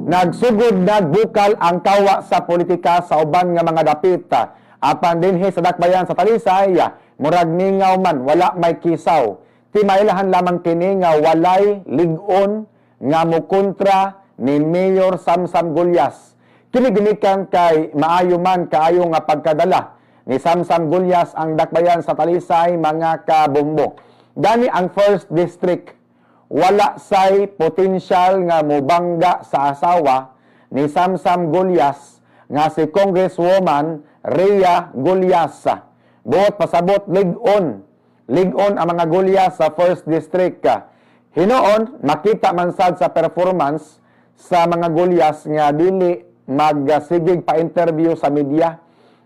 Nagsugod nagbukal ang kawa sa politika sa uban nga mga dapit. Apan dinhi sa dakbayan sa Talisay, murag mingaw man, wala may kisaw. Timailahan lamang kini nga walay lig-on nga mukontra ni Mayor Samsam Gullas. Kini gimikan kay maayo man kaayo nga pagkadala ni Samsam Gullas ang dakbayan sa Talisay, mga kabombo. Gani ang first district, wala say potensyal nga mubangga sa asawa ni Samsam Gullas nga si Congresswoman Rhea Gullas. Buot pasabot, lig-on. Lig-on ang mga Gullas sa first district. Hinoon, makita man sad sa performance sa mga Gullas nga dili magsigig pa-interview sa media.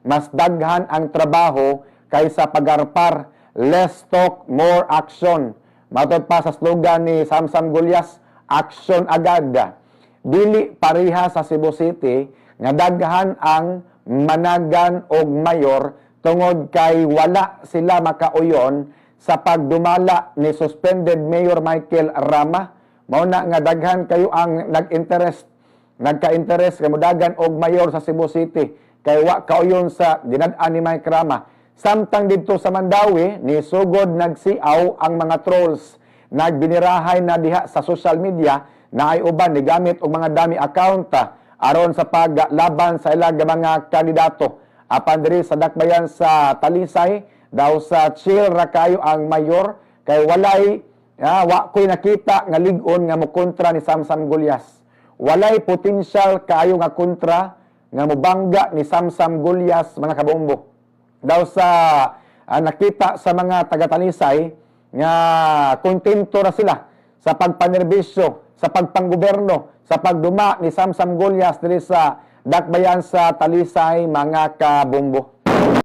Mas daghan ang trabaho kaysa pagarpar. Less talk, more action. Matod pa sa slogan ni Samsam Gullas, action agad. Dili pareha sa Cebu City nga daghan ang managan og mayor tungod kay wala sila makauyon sa pagdumala ni suspended Mayor Michael Rama. Mao na nga daghan kayo ang nag-interest, nagka-interest nga modagan og mayor sa Cebu City kay wa kauyon sa dinad-an ni Mike Rama. Samtang didto sa Mandaue, ni sugod nagsiaw ang mga trolls. Nagbinirahay na diha sa social media na ay uban ni gamit og mga dummy account aron sa paglaban sa ilang mga kandidato. Apan diri sa dakbayan sa Talisay, daw sa chill ra kayo ang mayor kay walay wa ko'y nakita nga lig-on nga mokontra ni Samsam Gullas. Walay potensyal kaayo nga kontra nga mobangga ni Samsam Gullas, mga kabombo. Daw sa nakita sa mga taga-Talisay nga kontento ra sila sa pagpanerbisyo, sa pagpanggoberno, sa pagduma ni Samsam Gullas diri sa dakbayan sa Talisay, mga kabombo.